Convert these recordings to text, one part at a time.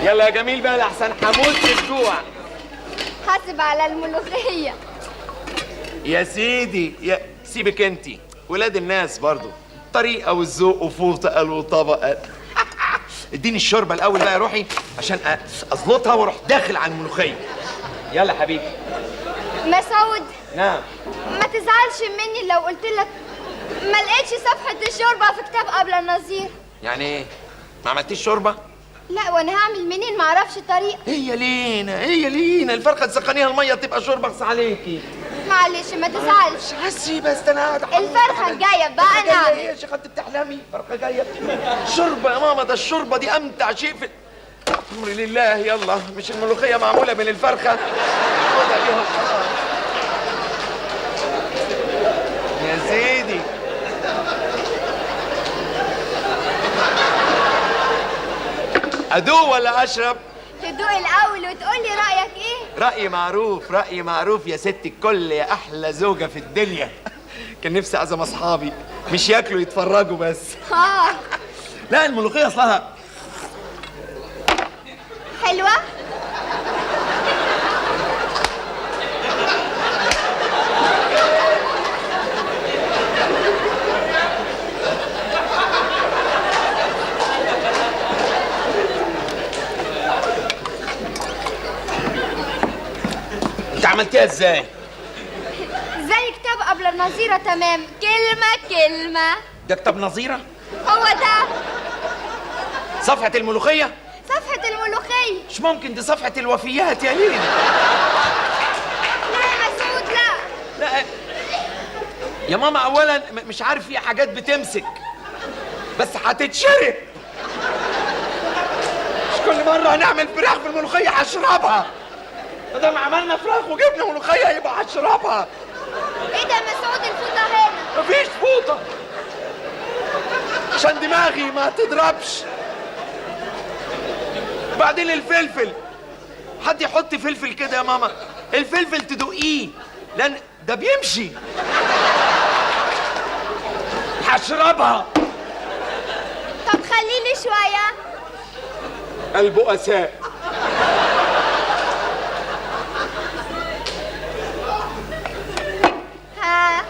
يلا يا جميل بقى لحسن هموت الجوع. حاسب على الملوخية يا سيدي. يا سيبك انتي، ولاد الناس برضو طريقه والذوق وفوطه قال وطبق قال. اديني الشوربة الاول بقى يا روحي عشان ازلطها واروح داخل على الملوخية. يلا حبيبي. مسعود. نعم. ما تزعلش مني لو قلت لك ما لقيتش صفحة الشوربة في كتاب قبل النظير. يعني ايه؟ ما عملتيش شوربة؟ لا وانا هعمل منين؟ ما اعرفش الطريقة. هي لينا، هي لينا الفرخه تسخنيها المية تبقى شوربة. اغص عليكي. معلش ما تزعلش. حسي بس انا قاعدة. الفرخه الجاية بقى انا اعمل. ايه يا شيخه انت بتحلمي؟ فرخة جاية شوربة يا ماما، ده الشوربة دي امتع شيء في امري لله. يلا مش الملوخية معمولة من الفرخه؟ خدها بيها وخلاص يا سيدي. ادوق ولا اشرب؟ تدوق الاول وتقولي رايك ايه. رايي معروف، رايي معروف يا ست الكل، يا احلى زوجه في الدنيا. كان نفسي اعزم اصحابي مش ياكلوا يتفرجوا بس. لا الملوخية اصلها حلوة. انت عملتيها ازاي؟ زي كتاب قبل النظيرة تمام، كلمة كلمة. ده كتاب نظيرة؟ هو ده. صفحة الملوخية؟ صفحة الملوخية. مش ممكن، دي صفحة الوفيات يا لينا. لا يا مسعود لا. لا يا ماما، أولا مش عارف في حاجات بتمسك بس هتتشرب. مش كل مرة هنعمل فراخ في الملوخية هشربها. ما دام عملنا فراخ وجبنا ملوخية يبقى هشربها. ايه ده يا مسعود؟ الفوطة هنا. مفيش فوطة عشان دماغي ما تضربش. بعدين الفلفل، حد يحط فلفل كده يا ماما؟ الفلفل تدقيه لان ده بيمشي. هشربها. طب خليلي شوية. البؤساء. ها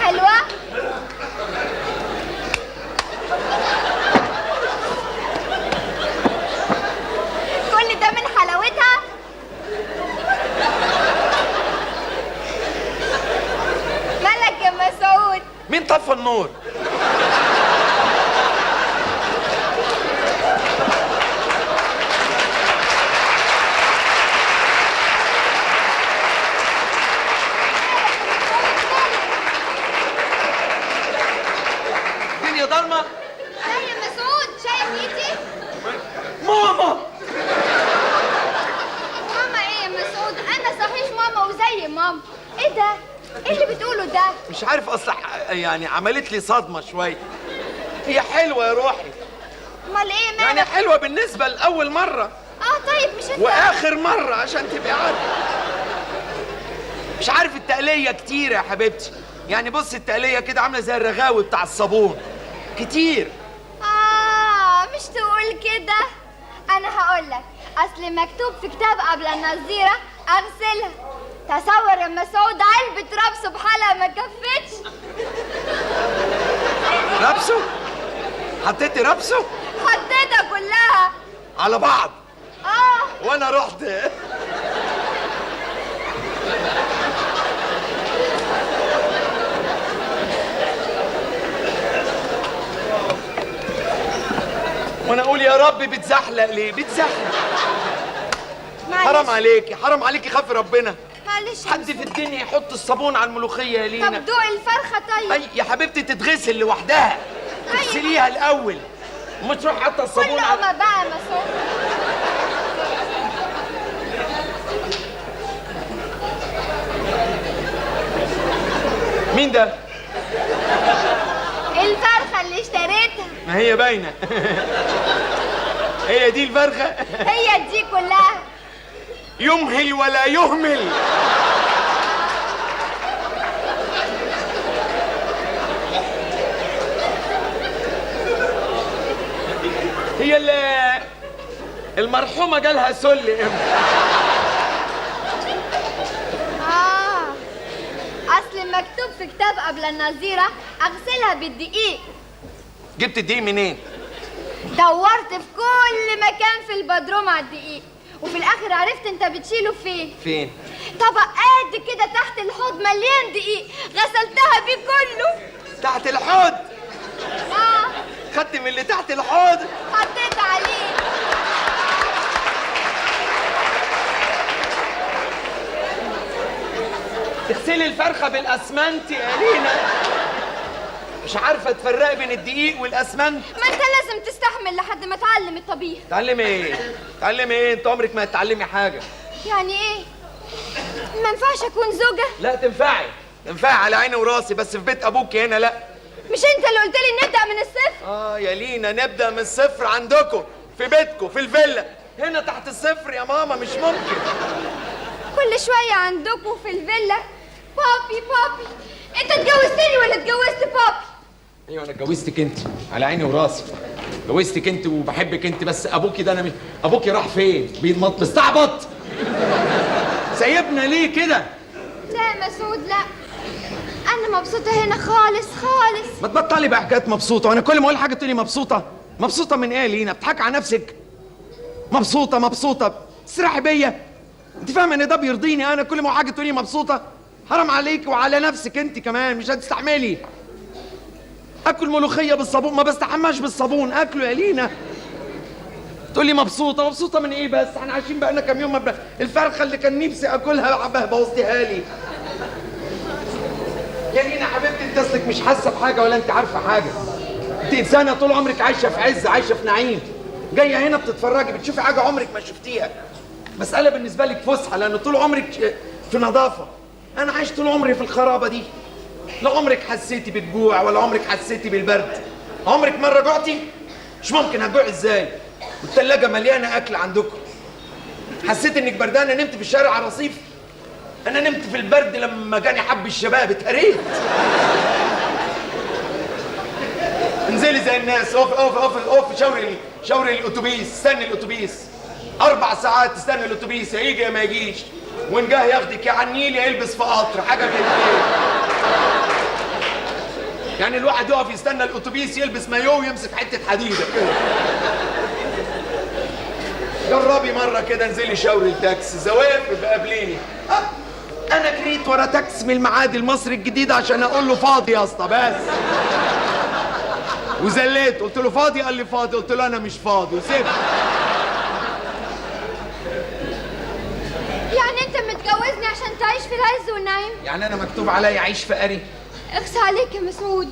حلوة؟ كل ده من حلاوتها؟ مالك يا مسعود؟ مين طفى النور؟ الدنيا ضلمة؟ لا يا مسعود، شايف ايدي؟ ماما. ماما ايه يا مسعود؟ انا صحيح ماما وزي ماما. ايه ده؟ ايه اللي بتقوله ده؟ مش عارف، اصل يعني عملت لي صدمة شوية. هي حلوة يا روحي. امال ايه مالك؟ يعني حلوة بالنسبة لاول مرة. طيب مش انت واخر مرة عشان تبقي عارفه. مش عارف التقليه كتير يا حبيبتي. يعني بص التقليه كده عامله زي الرغاوي بتاع الصابون كتير. مش تقول كده. انا هقول لك، اصل مكتوب في كتاب قبل النظيره اغسلها. تصور يا مسعود علبة ربسه بحالها ما كفتش. ربسه؟ حطيتي ربسه؟ حطيتها كلها على بعض. وانا رحت. وانا اقول يا رب بتزحلق ليه؟ بتزحلق. حرام عليكي، حرام عليكي، خافي ربنا. معلش. حد في الدنيا يحط الصابون على الملوخية يا لينا؟ طب دوق الفرخه طيب. اي يا حبيبتي تتغسل لوحدها. تغسليها الاول، مش تروح حاطه الصابون على كل لقمة بقى يا مسعود. مين ده؟ الفرخه اللي اشتريتها. ما هي باينة. هي دي الفرخه؟ هي دي كلها. يمهل ولا يهمل. هي اللي المرحومة جالها سل امتى؟ اصل مكتوب في كتاب قبل النظيره اغسلها بالدقيق. جبت الدقيق منين؟ دورت في كل مكان في البدروم على الدقيق، وفي الاخر عرفت انت بتشيله فين. فين؟ طبق قد كده تحت الحوض مليان دقيق، غسلتها بيه كله. تحت الحوض؟ خدت من اللي تحت الحوض؟ حطيت عليه. تغسلي الفرخه بالاسمنت يا لينا؟ مش عارفه تفرقي بين الدقيق والاسمنت؟ ما انت لازم تستحمل لحد ما تعلم الطبيخ. تعلمي ايه؟ تعلمي ايه؟ انت عمرك ما هتتعلمي حاجة. يعني ايه؟ ما ينفعش اكون زوجه؟ لا تنفعي، تنفعي على عيني وراسي، بس في بيت ابوك هنا لا. مش انت اللي قلت لي نبدا من الصفر؟ يا لينا نبدا من الصفر عندكم في بيتكم في الفيلا، هنا تحت الصفر يا ماما مش ممكن. كل شوية عندكم في الفيلا. بابي بابي، انت اتجوزتني ولا اتجوزت بابي؟ ايوه انا اتجوزتك انت على عيني وراسي، اتجوزتك انت وبحبك انت، بس ابوكي ده انا مش... ابوكي راح فين؟ بيتمط مستعبط سايبنا ليه كده؟ لا يا مسعود لا، انا مبسوطة هنا خالص خالص. ما تبطلي بقى حكايات مبسوطة، وانا كل ما اقول حاجة تقولي مبسوطة. مبسوطة من ايه يا لينا؟ بتضحكي على نفسك. مبسوطة مبسوطة، تسرحي بيا. انت فاهمه ان ده بيرضيني انا؟ كل ما اقول حاجة تقولي مبسوطة. حرام عليك وعلى نفسك انت كمان، مش هتستحملي. اكل ملوخية بالصابون، ما بستحماش بالصابون، اكله يا لينا. تقولي مبسوطة، مبسوطة من ايه بس؟ احنا عايشين بقالنا كام يوم. الفرخه اللي كان نفسي اكلها بوظتيها لي. يا لينا حبيبتي انت اصلك مش حاسه بحاجة ولا انت عارفه حاجة. انت انسانه طول عمرك عايشه في عز، عايشه في نعيم. جاية هنا بتتفرجي بتشوفي حاجة عمرك ما شفتيها. مسالة بالنسبة لك فسحة لان طول عمرك في نظافة. انا عايش طول عمري في الخرابه دي. لا عمرك حسيتي بالجوع ولا عمرك حسيتي بالبرد. عمرك مرة جوعتي؟ مش ممكن، هتجوع ازاي؟ والثلاجه مليانة اكل عندكم. حسيت انك بردانه نمت في الشارع على الرصيف؟ انا نمت في البرد لما جاني حب الشباب اتقريت. انزلي زي الناس، اقف اقف اقف اقف، شاوري الاتوبيس، استني الاتوبيس 4 ساعات، تستني الاتوبيس يا يجي يا ما يجيش، وان جه ياخدك يا على النيل يا يلبس في قطر، حاجة من الاثنين. يعني الواحد يقف يستنى الاتوبيس يلبس مايوه ويمسك حتة حديده كده. جربي مرة كده، انزلي شاوري التاكسي، زواف قابليني. انا جريت ورا تاكسي من المعادي المصري الجديد عشان اقول له فاضي يا اسطى بس. وزليت قلت له فاضي، قال لي فاضي، قلت له انا مش فاضي وسبت. يعني انت متجوزني عشان تعيش في العز والنعيم؟ يعني انا مكتوب عليا اعيش فقري؟ اخس عليك يا مسعود،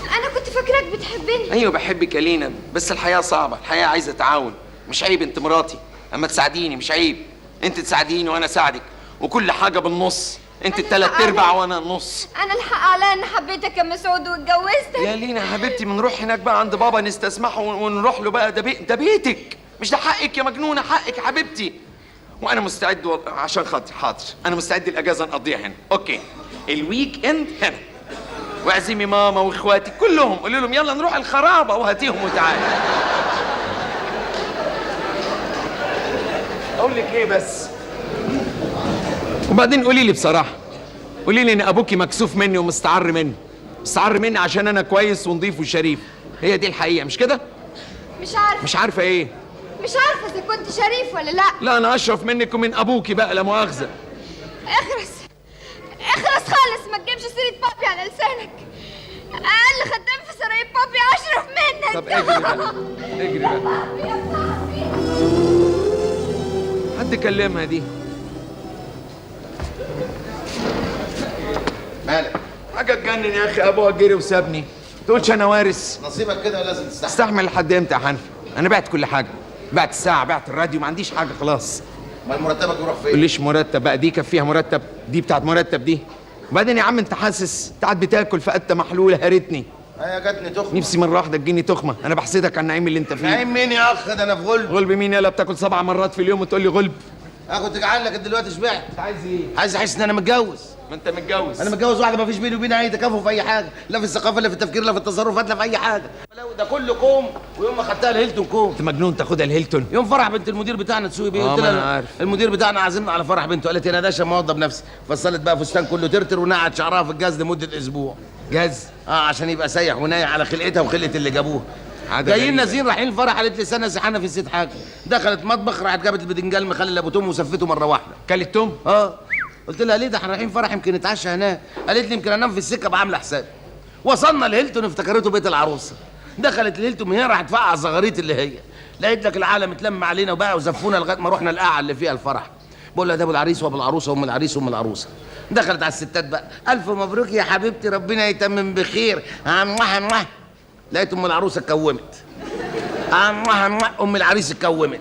انا كنت فاكراك بتحبني. ايوه بحبك يا لينا، بس الحياة صعبة، الحياة عايزه تعاون. مش عيب انت مراتي اما تساعديني، مش عيب انت تساعديني وانا اساعدك، وكل حاجة بالنص، انت التلات ارباع وانا النص. انا الحق عليا ان حبيتك يا مسعود واتجوزتك. يا لينا حبيبتي بنروح هناك بقى عند بابا نستسمحه ونروح له بقى، ده بيتك، مش ده حقك يا مجنونة، حقك يا حبيبتي. وانا مستعد عشان خاطري، حاضر، انا مستعد الاجازة نقضيها هنا، okay، ال weekend هنا. واعزمي ماما واخواتي كلهم، قولي لهم يلا نروح الخرابه وهاتيهم وتعالي. اقول لك ايه بس؟ وبعدين قولي لي بصراحة، قولي لي ان ابوكي مكسوف مني ومستعر مني، مستعر مني عشان انا كويس ونضيف وشريف، هي دي الحقيقة مش كده؟ مش عارفه. مش عارفه ايه؟ مش عارفه اذا كنت شريف ولا لا. لا انا اشرف منك ومن ابوكي بقى لا مؤاخذة. اخرس اخرس خالص، ما تجيبش سيره بابي على لسانك. اقل خدام في سرايا بابي اشرف منك. طب اجري بقى، اجري بقى. يا بابي. حد كلمها دي؟ مالك؟ حاجة تجنن يا اخي، ابوها جري وسابني، تقولش انا وارث. نصيبك كده ولازم تستحمل. استحمل لحد امتى يا حنفي؟ انا بعت كل حاجة، بعت الساعة، بعت الراديو، ما عنديش حاجة خلاص. امال مرتبك يروح فين؟ تقوليش مرتب بقى، دي كفيها مرتب، دي بتاعت مرتب دي. وبعدين يا عم انت حاسس، انت قاعد بتاكل فقته محلولة هرتني. ايوه جاتني تخمة، نفسي مرة واحدة تجيني تخمة، انا بحسدك على النعيم اللي انت فيه. نعيم مين يا اخ؟ ده انا في غلب. غلب مين يالا؟ بتاكل 7 مرات في اليوم وتقول لي غلب. اخد تجعل لك دلوقتي شبعت. انت عايز ايه؟ عايز احس ان انا متجوز. ما انت متجوز. انا متجوز واحدة ما فيش بيني وبينها اي تكافؤ في اي حاجة، لا في الثقافة لا في التفكير لا في التصرفات لا في اي حاجة. لو ده كله كوم، ويوم ما خدتها الهيلتون كوم. انت مجنون تاخدها الهيلتون؟ يوم فرح بنت المدير بتاعنا تسوي بيه. قلت لها المدير بتاعنا عازمنا على فرح بنته، قالت انا داشه موضب نفسي، فصلت بقى فستان كله ترتر ونقعت شعرها في الجاز لمدة اسبوع. جاز؟ عشان يبقى سايح ونايع على خلقتها وخلقه اللي جابوها. جايين نازلين رايحين الفرح، قالت لي استنى سحانه في الست حاجة. دخلت مطبخ راحت جابت البدنجان مخلل ابو توم وسفته مرة واحدة. كلت توم؟ قلت لها ليه ده احنا رايحين فرح يمكن نتعشى هناك. قالت لي يمكن انام في السكة بعامله حساب. وصلنا الهيلتون افتكرته بيت العروسة. دخلت الهيلتون من هنا راحت فقع الزغاريت اللي هي، لقيت لك العالم اتلم علينا وبقى وزفونا لغاية ما رحنا القاعة اللي فيها الفرح. بقول لها ده ابو العريس وابو العروسة وام العريس وام العروسة. دخلت على الستات بقى، الف مبروك يا حبيبتي ربنا يتمم بخير. عموها. لقيت ام العروسة اتكومت. عموها. ام العريس اتكومت.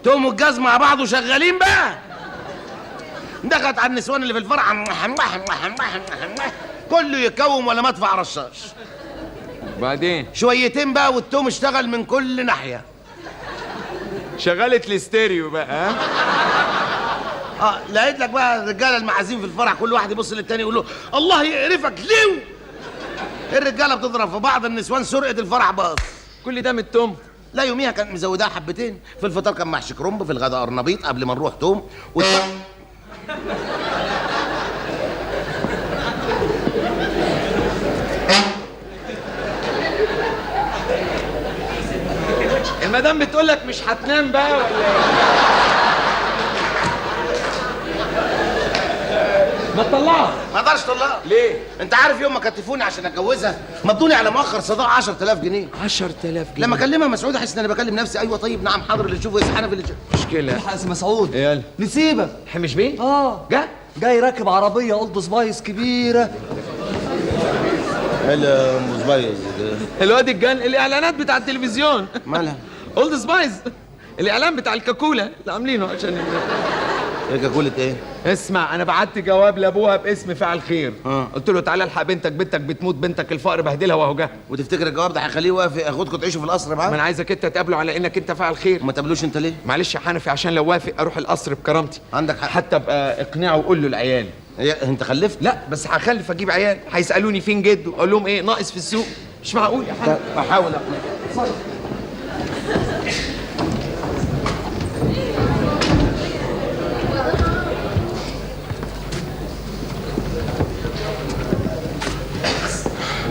توم والجاز مع بعض وشغالين بقى. دخلت على النسوان اللي في الفرح، كله يكوم ولا مدفع رشاش. بعدين شويتين بقى والتوم اشتغل من كل ناحية. شغلت الاستيريو بقى. لقيت لك بقى الرجالة المعازيم في الفرح كل واحد يبص للتاني يقول له الله يقرفك ليه. الرجالة بتضرب في بعض، النسوان سرقت الفرح باظ. كل ده من التوم؟ لا يوميها كانت مزوداها حبتين. في الفطار كان محشي كرنب، في الغداء قرنبيط، قبل ما نروح توم. المدام بتقول لك مش هتنام بقى ولا ايه؟ ما تطلعها. ما اقدرش اطلعها. ليه؟ انت عارف يوم ما كتفوني عشان اتجوزها مضوني على مؤخر صداق 10000 جنيه. 10000 جنيه؟ لما اكلمها مسعود احس ان انا بكلم نفسي. ايوه طيب نعم حاضر اللي تشوفه يا حنفي اللي تشوفه. مشكلة. الحق يا مسعود. يلا نسيبك. حمش بيه؟ جه؟ جاي راكب عربية Old Spice كبيرة. هلا ام Spice الواد الجن الاعلانات بتاع التلفزيون. مالها؟ Old Spice الاعلان بتاع الكاكولا اللي عاملينه عشان ايه كاكوله ايه؟ اسمع انا بعت جواب لابوها باسم فاعل خير. قلت له تعالى الحق بنتك، بنتك بتموت، بنتك الفقر بهدلها وهو جه. وتفتكر الجواب ده هيخليه واقف ياخدكم تعيشوا في القصر معاه؟ ما انا عايزك انت تقابله على انك انت فاعل خير. ما تقابلوش انت ليه؟ معلش يا حنفي عشان لو وافق اروح القصر بكرامتي. عندك حق. حتى ابقى اقنعه وقول له العيال. انت خلفت؟ لا بس هخلف اجيب عيال، هيسالوني فين جده؟ اقول لهم ايه؟ ناقص في السوق. مش معقول يا حنفي. بحاول اقنعه.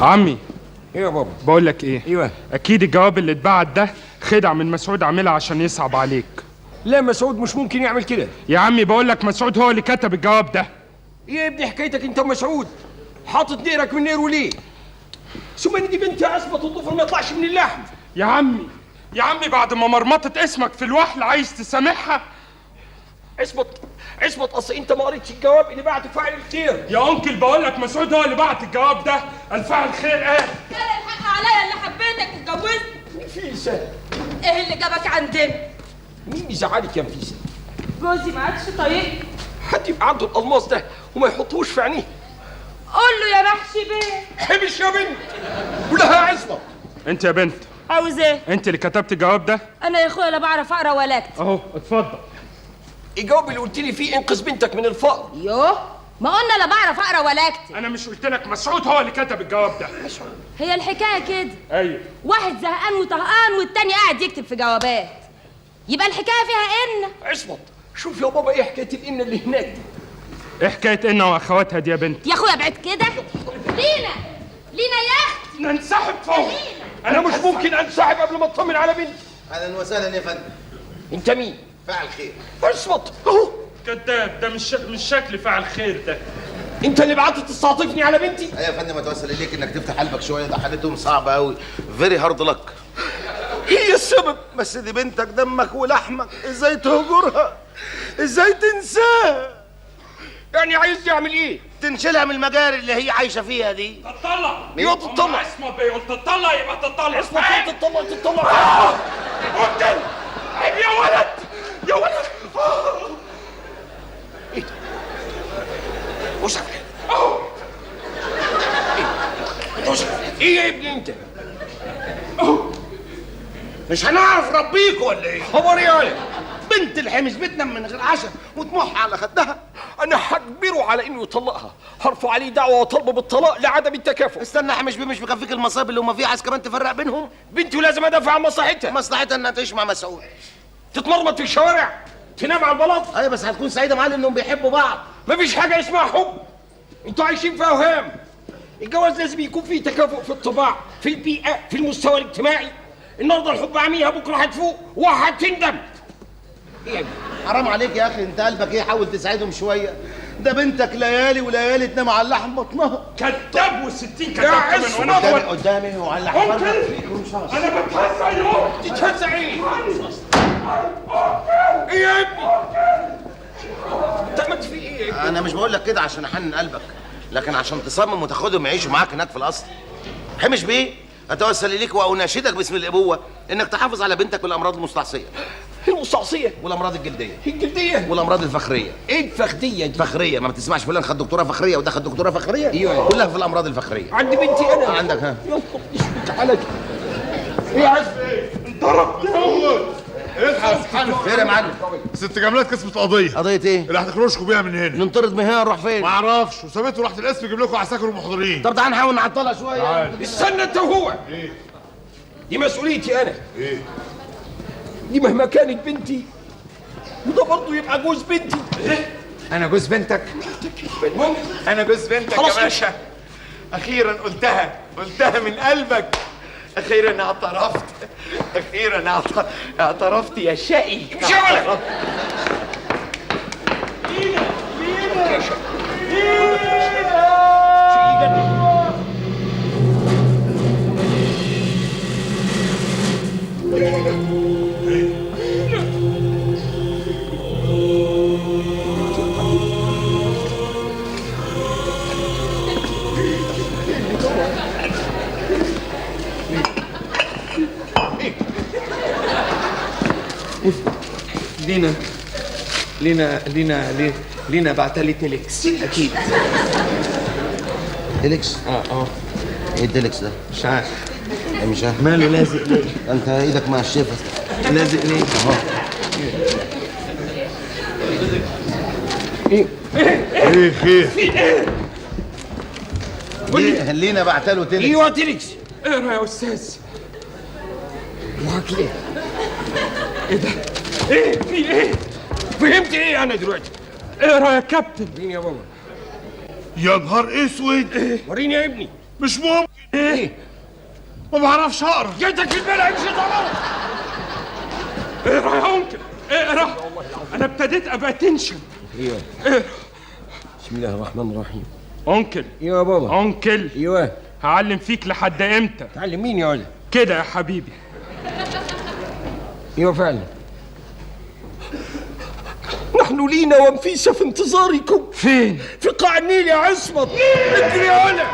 عمي. ايه يا بابا؟ بقول لك ايه؟ ايوه. اكيد الجواب اللي اتبعت ده خدع من مسعود عاملها عشان يصعب عليك. لا مسعود مش ممكن يعمل كده. يا عمي بقول لك مسعود هو اللي كتب الجواب ده. ايه يا ابني حكايتك انت ومسعود؟ حاطط نيرك من نيره ليه؟ ثم ان دي بنت عصمت الضفر ما يطلعش من اللحم. يا عمي يا عمي بعد ما مرمطت اسمك في الوحل عايز تسامحها؟ عصمت عصمت اصل انت ما قريتش الجواب اللي بعته فاعل الخير. يا انكل بقول لك مسعود هو اللي بعت الجواب ده، الفاعل خير قال. كان الحق عليا اللي حبيتك واتجوزت. نفيسة. ايه اللي جابك عندنا؟ مين اللي زعلك يا نفيسة؟ جوزي ما عادش طايقني. حد يبقى عنده الالماس ده وما يحطوش في عينيه؟ قول له يا محشي بيه. حبش يا بنت. قول لها يا عصمت. انت يا بنت. عاوز ايه؟ انت اللي كتبت الجواب ده؟ انا يا اخويا لا بعرف اقرا ولا اكتب. اهو اتفضل. الجواب اللي قلت لي فيه انقذ بنتك من الفقر. يوه ما قلنا لا بعرف اقرا ولا اكتب. انا مش قلت لك مسعود هو اللي كتب الجواب ده؟ مسعود. هي الحكاية كده. ايوه. واحد زهقان وطهقان والتاني قاعد يكتب في جوابات. يبقى الحكاية فيها ان. عصمت شوف يا بابا ايه حكاية الان اللي هناك دي؟ ايه حكاية ان واخواتها دي يا بنت؟ يا اخويا ابعد كده. لينا لينا يا اختي. ننسحب فوق. انا مش ممكن انسحب قبل ما اطمن على بنتي. اهلا وسهلا يا فندم. انت مين؟ فاعل خير. عصمت اهو. كداب ده مش شكل فاعل خير ده. انت اللي بعت تستعطفني على بنتي؟ ايوه يا فندم اتوسل اليك انك تفتح قلبك شوية، ده حالتهم صعبة قوي. very hard luck. هي السبب. بس دي بنتك دمك ولحمك، ازاي تهجرها؟ ازاي تنساها؟ يعني عايز يعمل ايه؟ تنشلها من المجاري اللي هي عايشه فيها دي. تطلع. يا تطلع. عصمت بيقول تطلع يبقى تطلع. عصمت تطلع تطلع. ممكن. عيب يا ولد يا ولد. ايه ده؟ وش اهو. ايه يا ابني انت؟ مش هنعرف ربيك ولا ايه؟ خبر يا ولد. بنت الحمش بتنام من غير عشاء وطموحها على خدها. انا هجبره على انه يطلقها، هرفع عليه دعوه وطالبه بالطلاق لعدم التكافؤ. استنى يا مش مش مكفيك المصايب اللي هم فيها، عايز كمان تفرق بينهم؟ بنتي لازم ادافع عن مصلحتها. مصلحتها انها تعيش مع مسعود، تتمرمط في الشوارع، تنام على البلاط. ايوه بس هتكون سعيدة معاه لانهم بيحبوا بعض. مفيش حاجة اسمها حب، انتوا عايشين في اوهام. الجواز لازم يكون فيه تكافؤ في الطباع، في البيئة، في المستوى الاجتماعي. النهارده الحب عميها، بكره هتفوق وهتندم. ايه حرام عليك يا اخي، انت قلبك ايه؟ حاول تساعدهم شوية، ده بنتك ليالي وليالي تنام على اللحم بطنها. كذاب والستين يا كذاب كمان. عصمت. وانا قدامي وعلى اللحم. انا بتهزأ يوم. تتهزأ ايه؟ ايه يا ابني؟ انت عملت في ايه يا ابني؟ انا مش بقول لك كده عشان احنن قلبك، لكن عشان تصمم وتاخدهم يعيشوا معاك هناك في القصر. حمش بيه، اتوسل اليك واناشدك باسم الابوة انك تحافظ على بنتك من الامراض المستعصيه. المستعصيه؟ والامراض الجلدية. الجلدية؟ والامراض الفخريه. ايه الفخديه دي؟ فخريه، ما بتسمعش فلان خد دكتوراه فخريه وده خد دكتوراه فخريه؟ ايوه كلها في الامراض الفخريه. عند بنتي انا. عندك ها. يلا تعالى. ايه يا عز؟ انضربت. الحق. خير يا معلم. ست جملات كسبت قضية. قضية ايه؟ اللي هتخرجكم بيها من هنا. ننطرد من هنا نروح فين؟ ما اعرفش، وسابته وراحت القسم يجيب لكم عساكر ومحضرين. طب تعال نحاول نعطلها شوية. تعال. استنى انت وهو. ايه؟ دي مسؤوليتي انا. ايه؟ دي مهما كانت بنتي، وده برضه يبقى جوز بنتي. إيه؟ انا جوز بنتك؟ انا جوز بنتك يا باشا. اخيرا قلتها، قلتها من قلبك. اخيرا اعترفت، اخيرا اعترفت يا شقي. مش يا ولد. لينا لينا لينا. لينا لينا لينا لينا بعتلي تيليكس. اكيد تيليكس؟ اه ايه التيليكس ده؟ مش عارف. مش عارف ماله لازق ليه؟ انت ايدك مع الشفا لازق ليه؟ اهو. ايه ايه خير؟ ايه؟ لينا بعتله تيليكس. ايوه تيليكس. اقرا يا استاذ. وراك ليه؟ ايه ده؟ ايه في ايه؟ فهمت ايه انا دلوقتي؟ اقرا يا كابتن. وريني يا بابا. يا نهار اسود. إيه؟ وريني يا ابني. مش ممكن. ايه؟ ما بعرفش اقرا. جيتك في البلع امشي طبعا. اقرا يا uncle، اقرا. انا ابتديت ابقى tension. ايوه اقرا. بسم الله الرحمن الرحيم. uncle. ايوه يا بابا. uncle. ايوه. هعلم فيك لحد امتى؟ تعلم مين يا ولد؟ كده يا حبيبي. ايوه فعلا. نحن لينا ونفيسة في انتظاركم. فين؟ في قاع النيل يا عصمت. اجري يا ولد.